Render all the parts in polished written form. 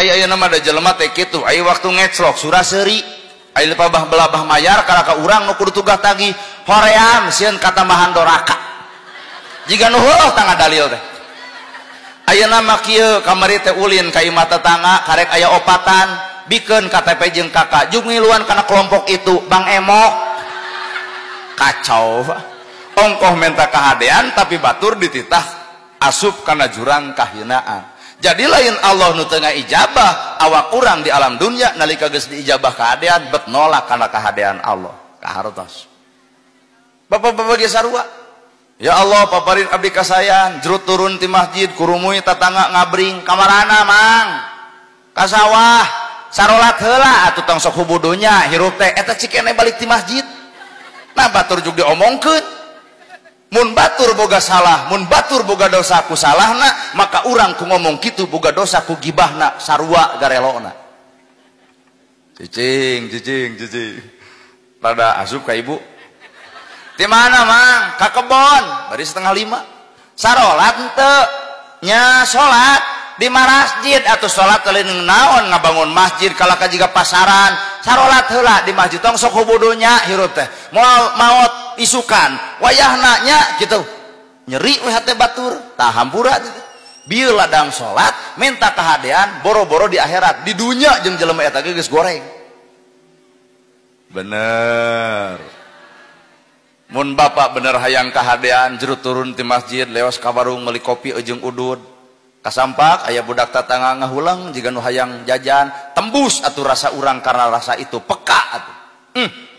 Ai ayeuna mah da jelema teh kitu, ai waktu ngeclok surah seuri, ai lepabah belabah mayar kana ka urang nu kudu tugah tagih, hoream sieun katambahan doraka. Jiga nu heueuh tangga dalil teh. Ayeuna mah kieu kamari teh ulin ka imah tetangga karek aya opatan, bikeun KTP jeung KK, jug ngiluan kana kelompok itu, Bang Emok. Kacau. Ongkoh menta kahadean tapi batur dititah asup kana jurang kahinaan. Jadi lain Allah nu teu ngaijabah awak urang di alam dunya nalika geus diijabah kahadean bet nolak kana kahadean Allah. Kahartos. Bapak-bapak ge sarua. Ya Allah paparin abdi kasayan, jerut turun ti masjid kurumui tatangga ngabring kamarana mang. Ka sawah sarolat heula atuh tong sok hubudunya hirup teh eta cikene balik ti masjid. Nah batur jug diomongkeun. Mun batur boga salah, mun batur boga dosa ku salahna, maka urang ku ngomong kitu boga dosa ku gibahna sarua garelona. Cicing, cicing, cicing. Rada asup ka ibu. Di mana mang? Ka kebon, bari 4:30. Sarolat henteu? Nya salat di masjid atuh salat teu naon ngabangun masjid kalaka jiga pasaran. Sarolat heula di masjid tong sok hubudunya hirup teh. Moal maot isukan wayahna nya gitu. Nyeri we hate batur, tah hampura gitu. Bieu ladang salat minta kahadean boro-boro di akhirat, di dunya jeung jelema eta ge geus goreng. Bener. Mun bapak bener hayang kahadean jerut turun ti masjid lewas ka warung meuli kopi jeung udud. Kasampak aya budak tatangga ngahulang jiga nu hayang jajan tembus atuh rasa urang karena rasa itu peka atuh.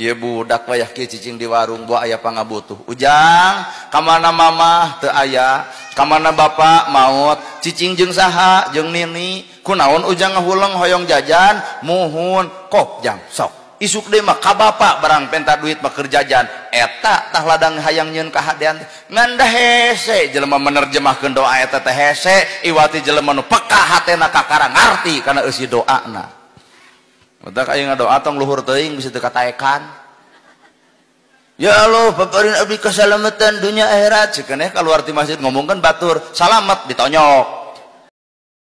Ieu budak wayah kieu cicing di warung buah aya pangabutuh. Ujang ka mana mamah teu aya, ka mana bapak maot, cicing jeung saha jeung nini, kunaon ujang ngahulang hoyong jajan muhun kop jang sok. Isuk deui mah ka bapak barang penta duit mah keur jajan eta tah ladang hayang nyieun kahadean ngan da hese jelema menerjemahkeun doa eta teh hese iwati jelema nu peka hatena kakara ngarti kana eusi doana. Udah aya ngadoa tong luhur teuing bisa teu kataekan. Ya Allah paparin abdi keselamatan dunia akhirat cekeneh keluar ti masjid ngomongkeun batur salamet ditonyok.